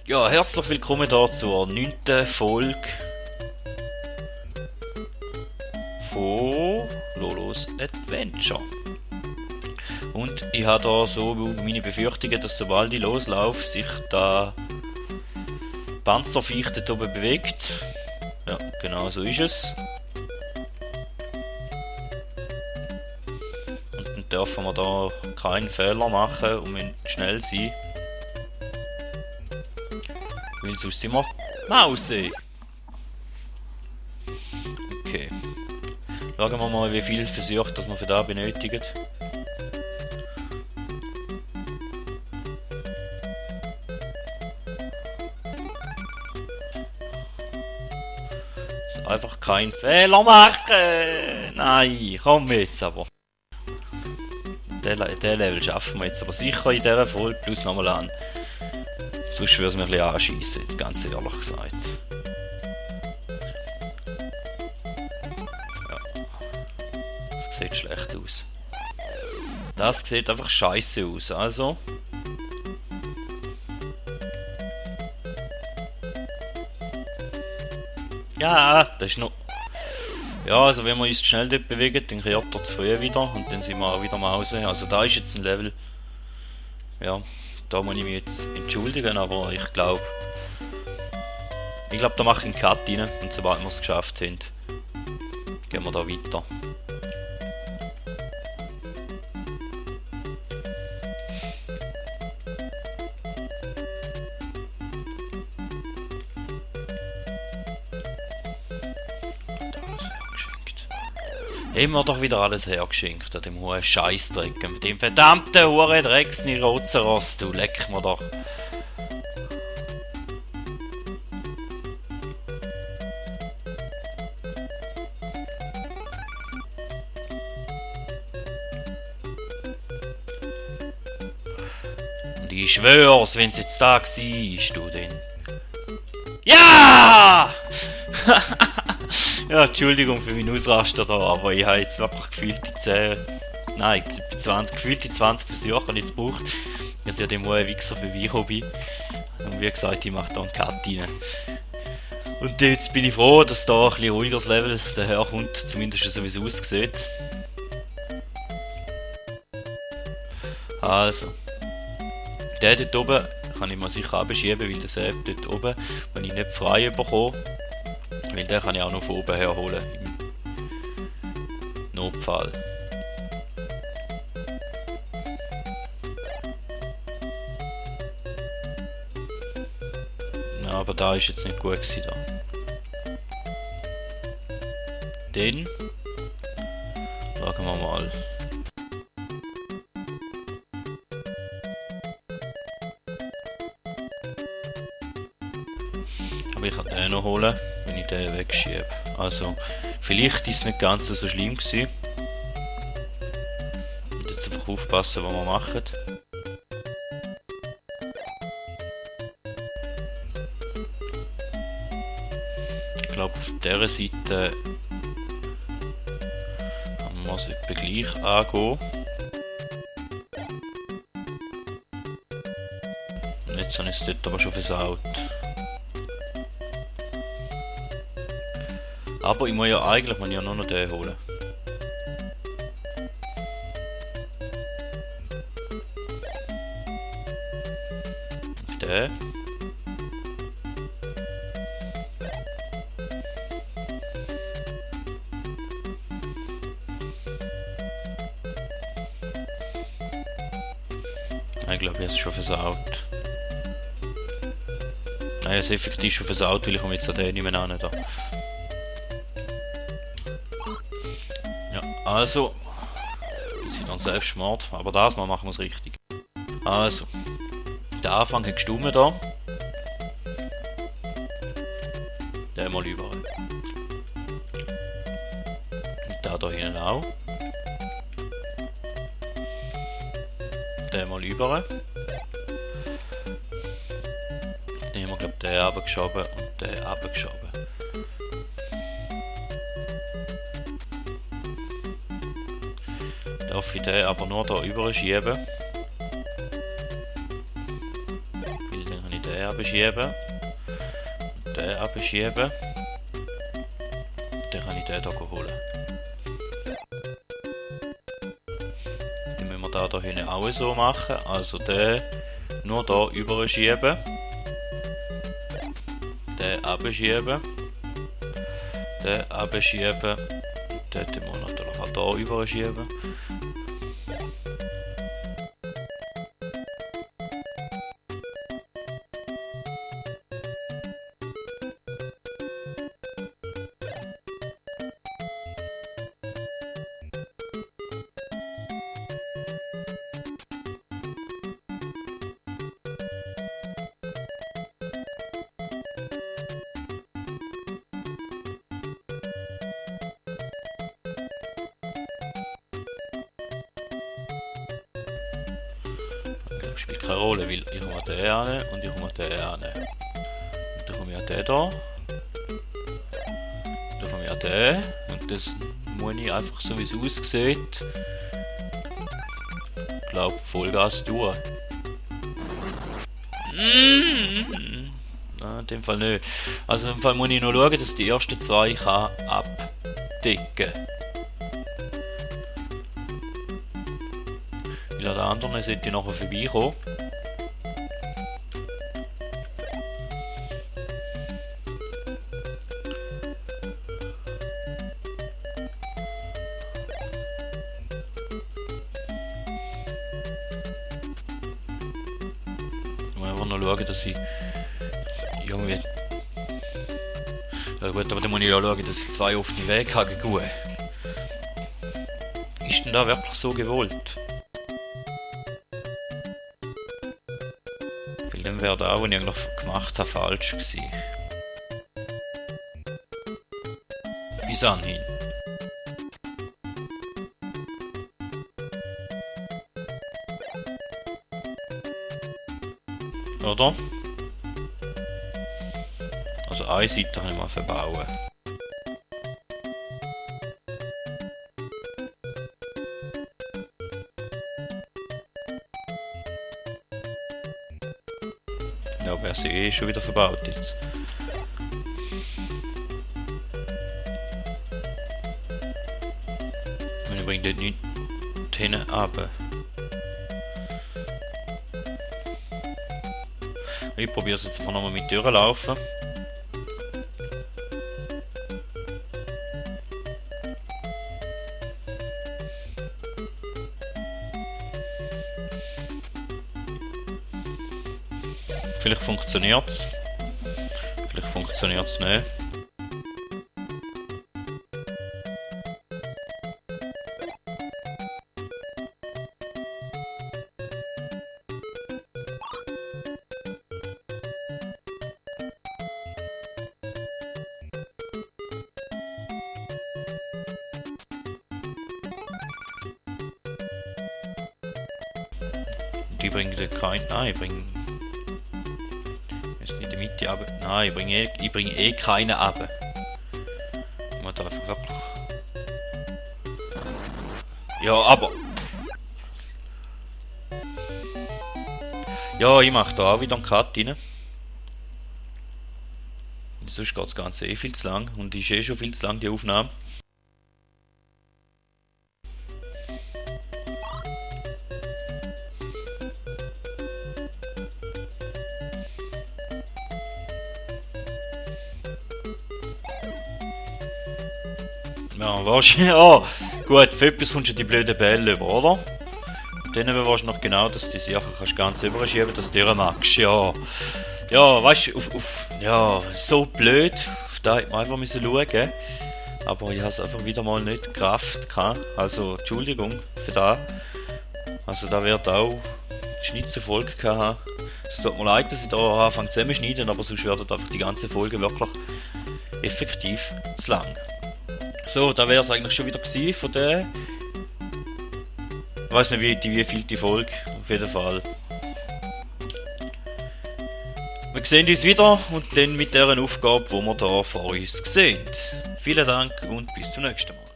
Ja, herzlich willkommen hier zur 9. Folge von Lolos Adventure. Und ich habe da so meine Befürchtungen, dass sobald ich loslaufe, sich der Panzerviech dort oben bewegt. Ja, genau so ist es. Und dann dürfen wir da keinen Fehler machen und müssen schnell sein. Weil sonst sind wir Mause. Okay. Schauen wir mal, wie viel Versuch dass wir für da benötigen. Einfach keinen Fehler machen! Nein, komm jetzt aber. Den Level schaffen wir jetzt aber sicher in dieser Folge, plus nochmal an. Sonst würde es mir ein bisschen anschiessen, jetzt ganz ehrlich gesagt. Ja. Das sieht schlecht aus. Das sieht einfach scheiße aus, also. Ja, das ist noch... Ja, also wenn wir uns schnell dort bewegen, dann kehrt er zu früh wieder und dann sind wir auch wieder Maus. Also da ist jetzt ein Level... Ja, da muss ich mich jetzt entschuldigen, aber ich glaube... da mache ich einen Cut rein und sobald wir es geschafft haben, gehen wir da weiter. Haben wir doch wieder alles hergeschenkt an dem hohen Scheißdreck. Mit dem verdammten hohen Drecksnirozeros, du leck mir doch. Und ich schwör's, wenn's jetzt da war, du denn. Ja! Ja, Entschuldigung für meinen Ausraster da, aber ich habe jetzt einfach gefühlt die 10... Nein, gefühlt die 20 Versuche jetzt gebraucht, dass ich ja dem hohen Wichser vorbeigekommen bin. Und wie gesagt, ich mache da einen Cut rein. Und jetzt bin ich froh, dass da ein bisschen ruhigeres Level daherkommt, zumindest so wie es aussieht. Also. Der dort oben kann ich mir sicher abschieben, weil der dort oben, wenn ich nicht frei bekomme. Weil den kann ich auch noch von oben her holen. Im Notfall. Ja, aber da ist jetzt nicht gut gewesen da. Dann schauen wir mal. Aber ich kann den noch holen, wenn ich den wegschiebe. Also, vielleicht ist es nicht ganz so schlimm gewesen. Und jetzt einfach aufpassen, was wir machen. Ich glaube, auf dieser Seite kann man es etwa gleich angehen. Und jetzt habe ich es dort aber schon versaut. Aber ich muss ja eigentlich nur noch den holen. Den. Ich glaube, ich habe es schon versaut. Nein, es ist effektiv schon versaut, weil ich komme jetzt an den nicht mehr an. Da. Ja, also. Jetzt wieder ein Selbstmord, aber das Mal machen wir es richtig. Also. Der Anfang hat gestummt da. Der mal überall. Und der da hinten auch. Der mal überall. Dann haben wir glaube den runtergeschoben und den runtergeschoben. Darf ich den aber nur da rüber schieben. Weil dann kann ich den abschieben. Den abschieben. Dann kann ich den hier holen. Dann müssen wir da hinten auch so machen. Also den nur hier überschieben. Den abschieben. Den abschieben. Den müssen wir natürlich auch hier überschieben. Spielt keine Rolle, weil ich komme den an und ich komme den an. Dann komme ich an den hier. Dann komme ich an den. Und das muss ich einfach so wie es aussieht. Ich glaube Vollgas tun. Nein, in dem Fall nicht. Also in dem Fall muss ich noch schauen, dass die ersten zwei kann abdecken. Weil an den anderen sollte ich nachher vorbeikommen. Ich muss einfach noch schauen, dass ich irgendwie... Ja gut, aber dann muss ich ja schauen, dass ich zwei offene Wege habe. Gut. Ist denn da wirklich so gewollt? Weil dann wäre da, was ich eigentlich gemacht habe, falsch gewesen. Bis anhin. Oder? Also eine Seite kann ich mal verbauen. Ja, aber er ist eh schon wieder verbaut jetzt. Und ich bringe dort nicht hinten runter. Ich probiere es jetzt einfach nochmal mit Türen laufen. Vielleicht funktioniert es. Vielleicht funktioniert es nicht. Die bringen kein. Nein, ich bringe. Ist nicht in der Mitte, aber. Nein, ich bringe eh keine ab. Ich muss da einfach wirklich. Ja, aber. Ja, ich mache da auch wieder einen Cut rein. Sonst geht das Ganze eh viel zu lang und ist eh schon viel zu lang die Aufnahme. Ja, wahrscheinlich. Oh, gut, für etwas kommst du die blöden Bälle über, oder? Dann weißt du noch genau, dass du die Sachen kannst ganz überschieben, dass du magst. Ja. Ja, weißt du, ja, so blöd. Auf da hätte man einfach müssen schauen. Aber ich habe es einfach wieder mal nicht Kraft gehabt. Also, Entschuldigung für das. Also, da wird auch Schnitzelfolge gehabt. Es tut mir leid, dass ich da anfange zusammenschneiden, aber sonst wird einfach die ganze Folge wirklich effektiv zu lang. So, da wäre es eigentlich schon wieder gewesen von der. Ich weiß nicht, wie viel die Folge. Auf jeden Fall. Wir sehen uns wieder und dann mit dieser Aufgabe, die wir hier vor uns sehen. Vielen Dank und bis zum nächsten Mal.